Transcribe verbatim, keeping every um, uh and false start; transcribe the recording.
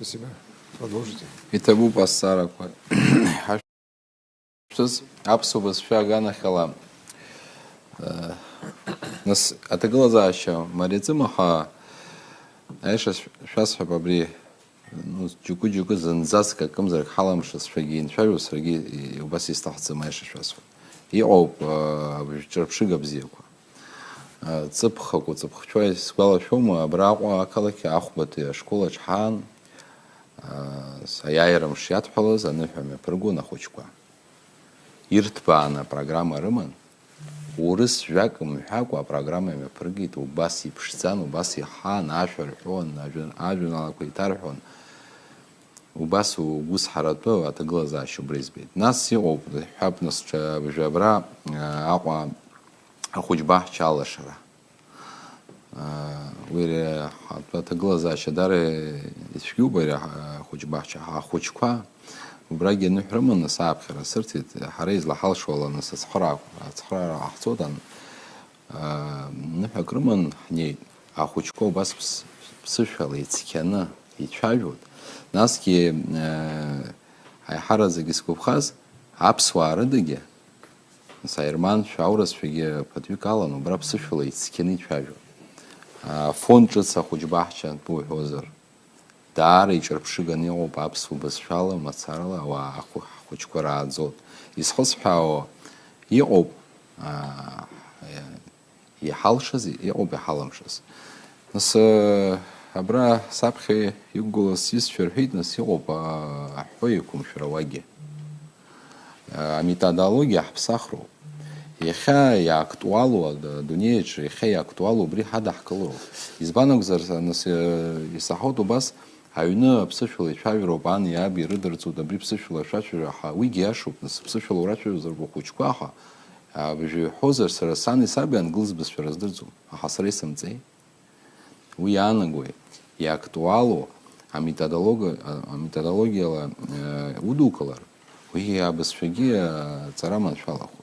Спасибо. Продолжите. Иҭабуп азҵаарақәа. Ҳашәҭыз аԥсуа бызшәа аганахьала, э, нас, аҭагылазаашьа мариаӡыма ҳәа, аиаша шәасҳәап, абри, ну, џьоукы-џьоукы зынӡаск акымзарак ҳаламшазшәагьы инцәажәо, саргьы убас исҭахӡам, аиаша шәасҳәап. Иҟоуп, э, абжә-, ҿырԥшыга бзиақәа. Ҵыԥх акәу ҵыԥхцәа исгәалашәома, абраҟа ақалақь ахәбатәи ашкол аҿы ҳаан, аиааира мшы иадҳәалаз аныҳәа мҩаԥыргон ахәыҷқәа. Ирҭбааны апрограмма рыман, урыс жәак мҳәакәа апрограмма мҩаԥыргеит, убас иԥшӡан, убас иҳан, ашәа рҳәон, ажәа-, ажәеинраалақәа еиҭарҳәон. Убас угәы зҳаратәы аҭагылазаашьа убра избеит. Нас иҟоуп, иҳәап, нас ҽа-, абжьы абра, а, Аҟәа ахәыҷ баҳча алашара. А, уи ре-, ҳа-, аҭагылазаашьа дара ицәгьоуп ари аҳ-, ахәыҷ баҳча. Ҳа-, ахәыҷқәа убрагьы аныҳәа рыманы сааԥхьара сырҭеит, ҳара излаҳалшо ала, нас ацхыраара, ацхыраара ҟаҳҵоит, ан-, а, ныҳәак рыман ҳнеит. Ахәыҷқәа убас ԥс-, ԥсышәала ицқьаны ицәажәоит. Насгьы, э, аиҳараӡак изгәаԥхаз, аԥсуаа рыдагьы, нас аерманцәа, аурысцәагьы ԥыҭҩык алан, убра ԥсышәала ицқьаны ицәажәон. Афон ҿыц ахәыҷ баҳча анбуҳәозар, даара иҿырԥшыганы иҟоуп аԥсуа бызшәала, мацарала ауаа ахәы-, ҳхәыҷқәа рааӡоит. Изхысҳәаауа иҟоуп, аа, иҳалшаз, иҟоуп иҳаламшаз. Нас, э, абра саԥхьа иқәгылаз сҩызцәа рҳәеит, нас иҟоуп, а, аҳәҳәо еиқәымшәара уагьы. Э, аметодологиа ҳаԥсахроуп. Иахьа иактуалу, ад-, адунеиаҿы иахьа иактуалу убри ҳадаҳкылароуп. Избан акәзар, нас, э, исаҳауеит убас, аҩны аԥсышәала ицәажәароуп, ани аби ирыдырҵоит, абри ԥсышәала шәацәажәа ҳәа, уигьы иашоуп, нас, ԥсышәала урацәажәозар ухәыҷқәа, аха, абыржәы иҳәозар, сара сани саби ангылз бызшәа рыздырӡом, аха сара исымҵеи? Уи иаанагои, иактуалу аметодолог-, а-, аметодологиала, э, удукылар, уи абызшәагьы, э, ҵара маншәалахоит.